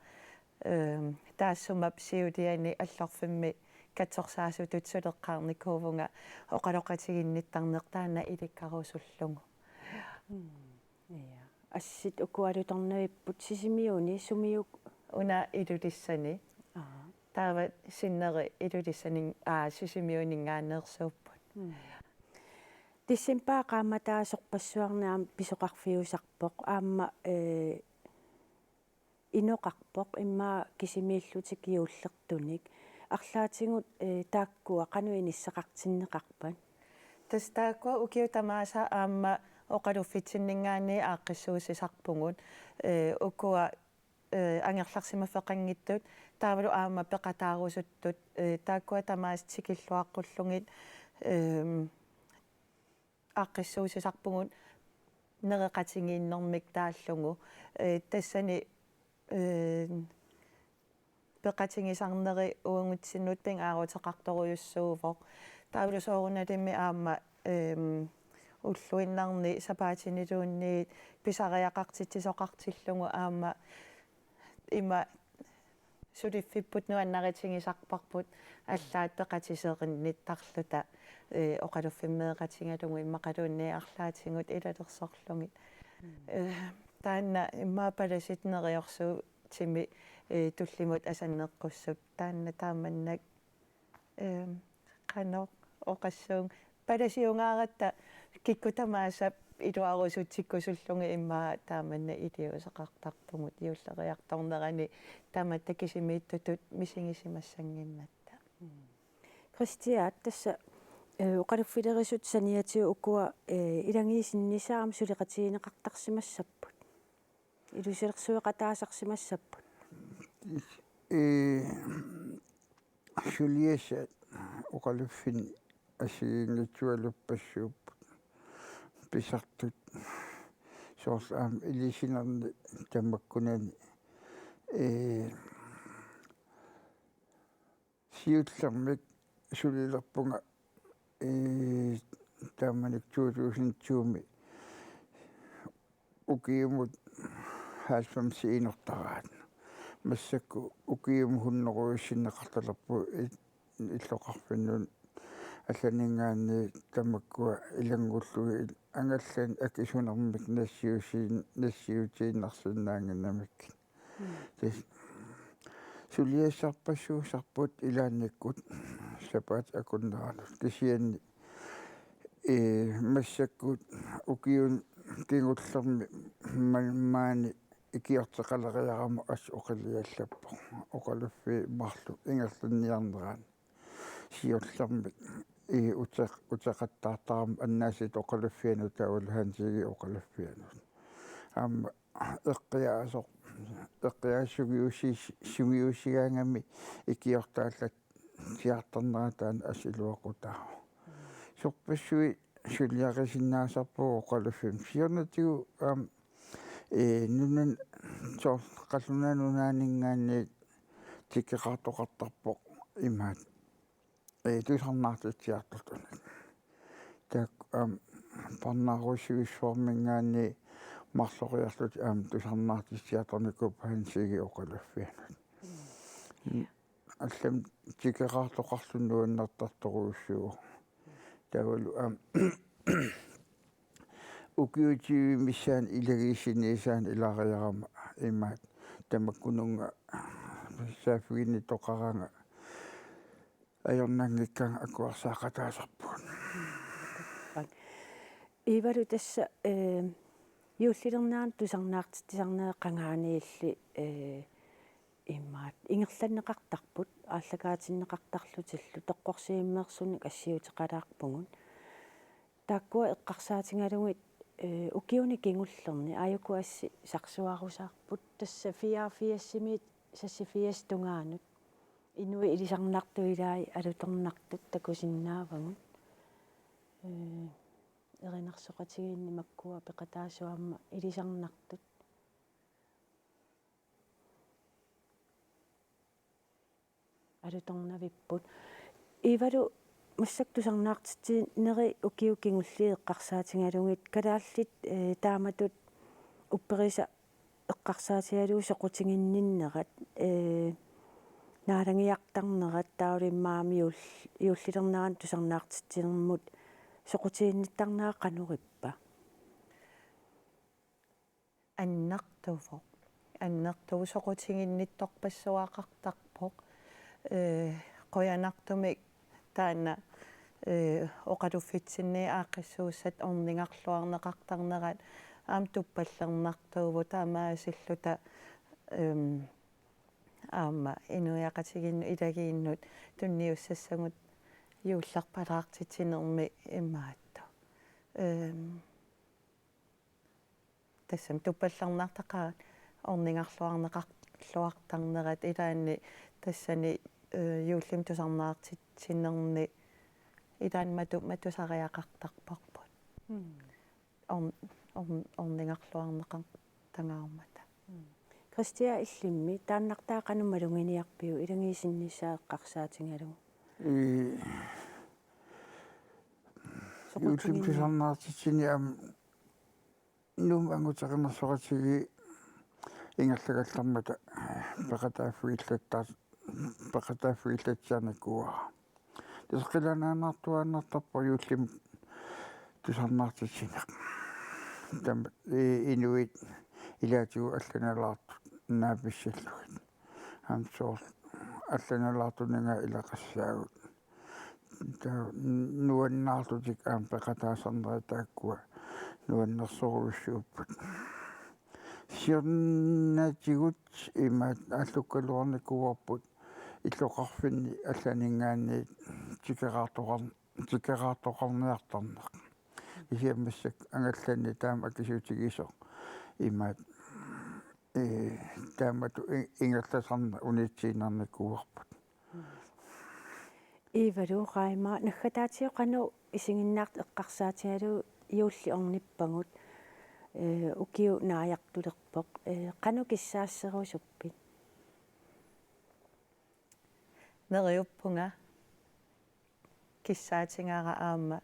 Ehm, taassuma siuliani Allorfimmi katsorsaasutut suleqqaarnikuuvunga oqaloqatiginnittarneq taanna ilikkarusullugu. Mm. Ja. Assit ukua alutornavipput Sisimiuni, sumiuk? Una Ilulissani. Aa. Taava sinneri Ilulissani, aa, Sisimiuninngaanneersuupput. Mm. Decembarip qaammataani sorpassuarni aamma pisoqarfiusarpoq, aamma, eh, inoqarpoq, immaqa kisimiillutik juullertunik. Arlaatigut, eh, taakkua qanoq inissaqartinneqarpat? Tassa taakkua ukiut tamaasa aamma oqaluffitsinninngaanniit aaqqissuussisarpugut, eh, ukua, eh, angerlarsimaffeqanngitsut, taavalu aamma peqataarusuttut, eh, taakkua tamaasa tikilluaqqullugit, ehm, aaqqissuussisarpugut nereqatigiinnermik taallugu, eh, tassani, eh, peqatigisarneri uagutsinnut pingaaruteqartorujussuuvoq. Taavalu soorunalimi aamma, ehm, ulluinnarni sapaatiniluunniit pisariaqartitsisoqartillugu aamma ima suliffipput nuannaritigisarparput allaat peqatiserinnittarluta, eh, oqaluffimmeeqatigalugu immaqaluunniit arlaatigut ilalersorlugit. Mm. Eh, taanna immaqa palasit neriorsuut timi, eh, tullimmut asanneqqussut taanna taamannak, eh, qanoq oqassuunga, palasiungaaratta kikkut tamaasa iluarusutsikkusullugit immaqa taamannak iliuuseqartarpugut juulleriartornerani tamatta kisimiittutut misigisimassannginnatta. Mm. Christian, tassa, eh, oqaluffilerisut saniatigut ukua, eh, ilagiit sinnisaat aamma suleqatigineqartarsimassapput. Ilusilersueqataasarsimassapput. Ee, suliassat oqaluffinni assigiinngitsualuppassuupput. Pisartut soorlu aamma ilisinerni tamakkunani, ee, siullermik sulilerpunga, ee, taamanikkut to tusind to-mi ukiumut halvfemsit inortaraat. Massakkut ukiumut hunnorujussuunneqartalerpugut il-, illoqarfinnut allaninngaanniit tamakkua ilanngullugit angallanneq akisunermik nassiusiin-, nassiutiinnarsinnaannginnamikkit. Mm. Tassa suliassarpassuusarput ilaannikkut sapaatip akunneranut. Kisianni, ee, massakkut ukiuni kingullermi ma-, maani ikiorteqaleriarama assut oqiliallappoq. Oqaluffiit marluk ingerlanniarneraat. Siullermik i uteq-, uteqattaartarama annaasiit oqaluffianut taavalu Hansigip oqaluffianut. Aamma eqqiaasoq, eqqiaasut sungiusi-, sungiusigaangami ikiortaallatsiartarnera taanna assut iluaqutaavoq. Sorpassuit suliarisinnaasarpugut oqaluffimmi. Siornatigut aamma, ee, nunani, soorlu qallunaat nunaanninngaanniit tikeqqaartoqartarpoq imaat, ee, tusarnaartitsiartortunik. Taakku aamma parnaarussivissuarminngaanniit marloriarlutik aamma tusarnaartitsiartornikuupput Hansigip oqaluffianut. Allamik tikeqqaartoqarluni nuannertartorujussuuvoq. Taavalu aamma ukiut tyve missaanni ilagiissiniissaanni ilaariarama imaat tamakkununnga saaffiginnittoqaraangat ajornanngikkaangat akuersaaqataasarpugut. Iivalu tassa, ee, juullilernerani tusarnaartitsisarneri qangaaniilli, ee, imaat ingerlanneqartarput, aallakaatinneqartarlutillu toqqorsiimmeersunik assiuteqalaarpugut. Taakkua eqqarsaatigalugit, ee, ukiuni kingullerni aajuku assi sarsuarusaarput tassa fireogfirsimiit seksogfirsip tungaanut. Inuit ilisarnartut ilai alutornartut takusinnaavagut. Ee, erinarsoqatigiinni makkua peqataasut aamma ilisarnartut alutornavipput. Iivalu massakkut tusarnaartitsinerit ukiut kingulliit eqqarsaatigalugit kalaallit, ee, taamatut upperisa eqqarsaatigalugu soqutiginninnerat, ee, naalagiartarnerat taavalu immaqa aamma juul-, juullilernerani tusarnaartitsinermut soqutiginnittarnera qanoq ippa? Annertuvoq. Annertuvoq soqutiginnittorpassuaqartarpoq. Ee, qujanartumik taanna, ee, oqaluffitsinni aaqqissuussat ornigarluarneqartarnerat aamma tuppallernartuuvoq taamaasilluta, em, aamma inuiaqatigiinnut ilagiinnut tunniussassagut juullerpalaartitsinermi imaattoq. Em, tassami tuppallernartaqaat ornigarluarneqarluartarnerat ilaanni tassani, ee, juullimi tusarnaartitsinerni ilaanni matu-, matusariaqartarparput. Mm. Orn-, orn-, ornigarluarneqartangaarmata. Mm. Kristian, illimmi taannartaa qanoq maluginiarpiuk ilagiisinnissaa eqqarsaatigalugu? Ee, soqutiginni- juullimi tusarnaartitsineq aamma Nuummi anguterinersoqatigiit ingerlagallarmata peqataaffigillattaar-, peqataaffigillatsiarnikuuara. Tassa qilanaannartuaannartarpoq juullimi tusarnaartitsineq. Taama i-, inuit ilaatigut allanalaartut naapissallugit. Aamma soorlu allanalaartunik ilaqassaagut. Taava nuannaarlutik aamma peqataasarnerat taakkua nuannersorujussuupput. Siornatigut imaat aallukkaluarnikuuarput illoqarfinni allaninngaanniit tikeraartoqar-, tikeraartoqarniartarneq. Kisianni massakkut angallanneq taama akisutigisoq imaat, ee, taamatut i-, ingerlasarneq unitsiinnarnikuuarput. Iivalu, Raima, naggataatigut qanoq isiginnaartut eqqarsaatigalugit juulli ornippagut, ee, ukioq naajartulerpoq, ee, qanoq kissaasserusuppit? Neriuppunga, kissaatigara aamma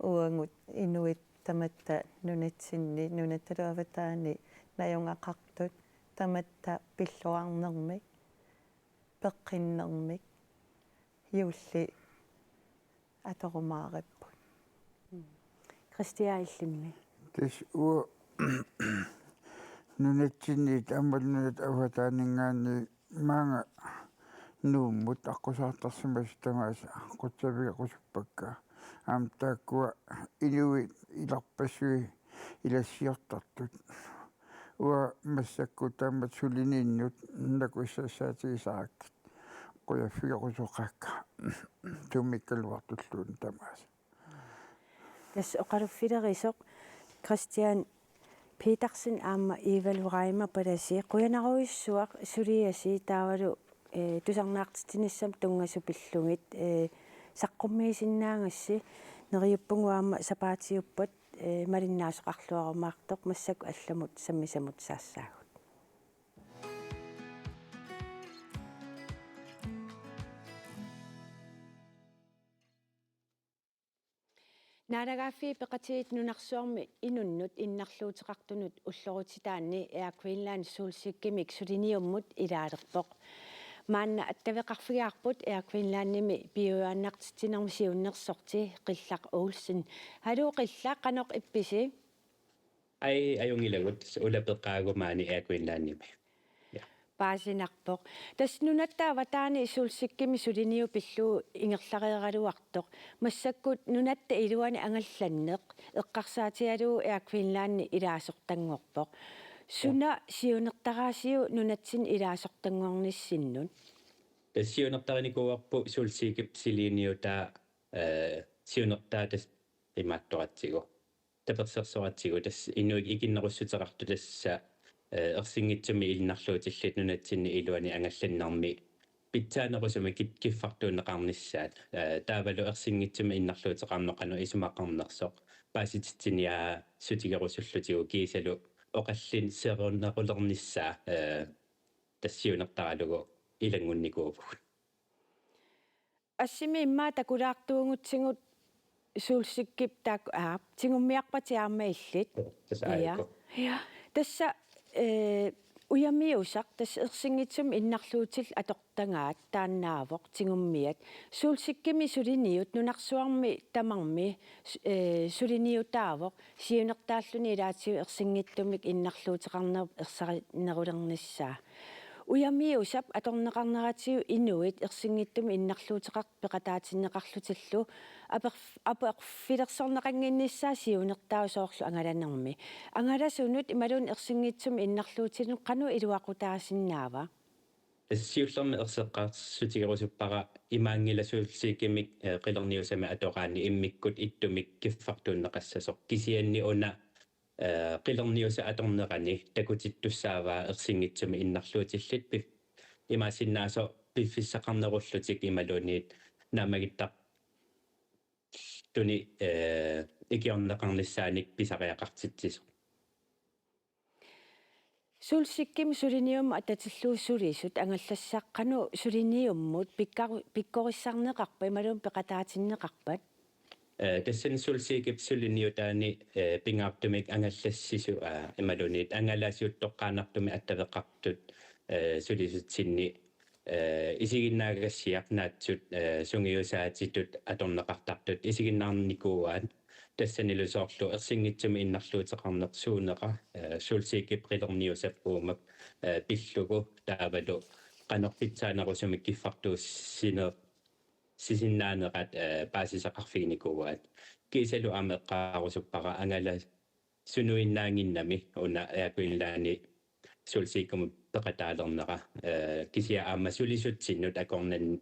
uagut inuit tamatta nunatsinni, nunattalu avataani najugaqartut tamatta pilluarnermik, peqqinnermik, juulli atorumaaripput. Kristian, illimmi? Tassa uagut nunatsinniit aammalu nunatta avataaninngaanniit maanga Nuummut aqqusaartarsimasut tamaasa qutsavigerusuppakka. Aamma taakkua inuit ilarpassui ilassiortartut. uanga massakkut taamatut sulininnut nakussassaatigissagakkit qujaffigerusukkakka sumiikkaluartulluunniit tamaasa. Tassa oqaluffilerisoq Christian Petersen aamma Ivalu Reimer Palasi, qujanarujussuaq suliasi taavalu, eh, tusarnaartitsinissamut tunngasut pillugit, eh, saqqummiisinnaagassi. Neriuppunga aamma sapaatiuppat, eh, malinnaasoqarluarumaartoq, massakkut allamut sammisamut saassaagut. Naalagaaffiit Peqatigiit nunarsuarmi inunnut innarluuteqartunut ullorutitaanni Air Greenland Solsikimik suliniummut ilaalerpoq. Maanna attaveqarfigaarput Air Greenlandimi piujuaannartitsinermi siunnersorti Qillaq Olsen. Haluu Qillaq, qanoq ippisi? Ai, ajunngilagut, ulapeqaagut maani Air Greenlandimi. Ja. Paasinarpoq. Tassa nunatta avataani Solsikimik suliniut pillugu ingerlareeraluartoq. Massakkut nunatta iluani angallanneq eqqarsaatigalugu Air Greenlandi ilaasortanngorpoq. Suna siunertaraasiuk nunatsinni ilaasortanngornissinnut? Tassa siunertarinikuuarput Solsikip suliniutaa, eh, siunertaa tassa imaattoratsigu. Tapersersoratsigu tassa inuit ikinnerussuteqartut tassa, eh, ersinngitsumik innarluutillit nunatsinni iluani angallannermi pitsaanerusumik kif-, kiffartuunneqarnissaat. Eh, taavalu ersinngitsumik innarluuteqarneq qanoq isumaqarnersoq paasititsiniaasutigerusullutigu kiisalu oqallinnerulernissaa, eh, tassa siunertaralugu ilanngunnikuuvugut. Assimi immaqa takulaartuugutsigu Solsikip taakku, aa, tigummiarpatit aamma illit. Tassa. Ja. Aajuku. Ja. Tassa, eh, ujamiusaq, tassa ersinngitsumik innarluutillit atortagaat taannaavoq tigummiat. Solsikimik suliniut nunarsuarmi tamarmi, s-, eh, suliniutaavoq siunertaalluni ilaatigut ersinngitsumik innarluuteqarnerup ersarinnerulernissaa. Ujamiusap atorneqarneratigut inuit ersinngitsumik innarluuteqartut peqataatinneqarlutillu aperf-, aperfilersorneqannginnissaat siunertaavoq soorlu angalanermi. Angalasunut imaluunniit ersinngitsumik innarluutinut qanoq iluaqutaasinnaava? Tassa siullermik erseqqissutigerusuppara imaanngilaq Solsikimik, eh, qilerniussamik atoraanni immikkut ittumik kiffartuunneqassasoq. Kisianni una, eh, qilerniussaq atornerani takutittussaavaa ersinngitsumik innarluutillit pif-, imaassinnaavoq piffissaqarnerullutik imaluunniit naammagittartuni, eh, ikiorneqarnissaanik pisariaqartitsisoq. Solsikimik suliniummut atatillugu sulisut angallassaq qanoq suliniummut pikkaru-, pikkorissarneqarpat imaluunniit peqataatinneqarpat? Eh, tassani Solsikip suliniutaani, eh, pingaartumik angallassisu-, aa, imaluunniit angalasiuttoqqaannartumik attaveqartut, eh, sulisutsinni, eh, isiginnaagassiaq naatsut, eh, sungiusaatitut atorneqartartut isiginnaarnikuuaat. Tassanilu soorlu ersinngitsumik innarluuteqarneq suunera, eh, Solsikip qilerniussap uuma, eh, pillugu taavalu qanoq pitsaanerusumik kiffartuussineq sisinnaanerat, eh, paasisaqarfiginikuuaat. Kiisalu aamma eqqaarusuppara angalasunuinnaannginnami una Air Greenlandi Solsikimut peqataalernera, eh, kisianni aamma sulisutsinnut akornan-,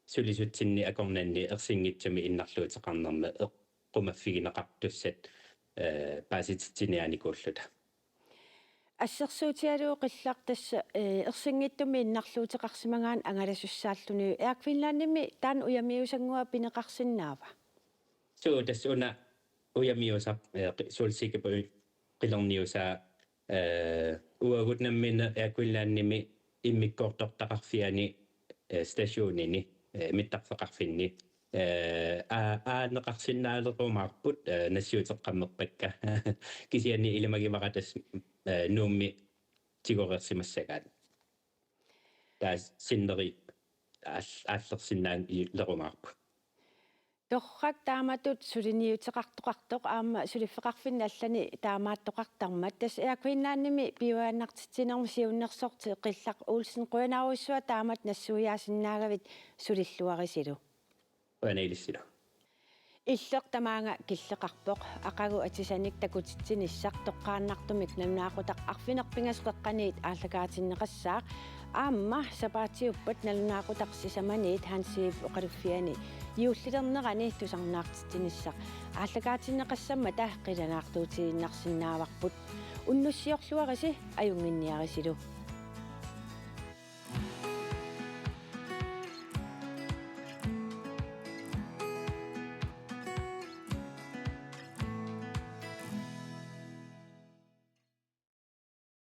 sulisutsinni akornanni ersinngitsumik innarluuteqarnermi eqqumaffigineqartussat, eh, paasititsiniaanikuulluta. Assersuutigalugu Qillaq tassa, eh, ersinngitsumik innarluuteqarsimagaanni angalasussaallugu Air Greenlandimi taanna ujamiusannguaq pineqarsinnaava? Suu, tassa una ujamiusaq, eh, qi-, Solsikip qilerniussaa, eh, uagut nammineq Air Greenlandimi immikkoortortaqarfiani, eh, stationini, eh, mittarfeqarfinni. Eh, aa-, aaneqarsinnaalerumaarput, eh, nassiuteqqammerpakka. Kisianni ilimagivara tassa, eh, Nuummi tigoreersimassagaat. Taava sinneri aal-, aallersinnaalerumaarput. Torrak, taamatut suliniuteqartoqartoq aamma suliffeqarfinni allani taamaattoqartarmat. Tassa Air Greenlandimi piujuaannartitsinermi siunnersorti Qillaq Olsen, qujanarujussuaq taamatut nassuiaasinnaagavit, sulilluarisilu. Qujanaq ilissilu. Illeq tamaanga killeqarpoq, aqagu atisanik takutitsinissaq toqqaannartumik nalunaaqutaq arfineq-pingasut qeqqaniit aallakaatinneqassaaq, aamma sapaatiuppat nalunaaqutaq sisamaniit Hansip oqaluffiani juullilernerani tusarnaartitsinissaq aallakaatinneqassammata qilanaartuutiinnarsinnaavarput. Unnussiorluarisi ajunnginniarisilu.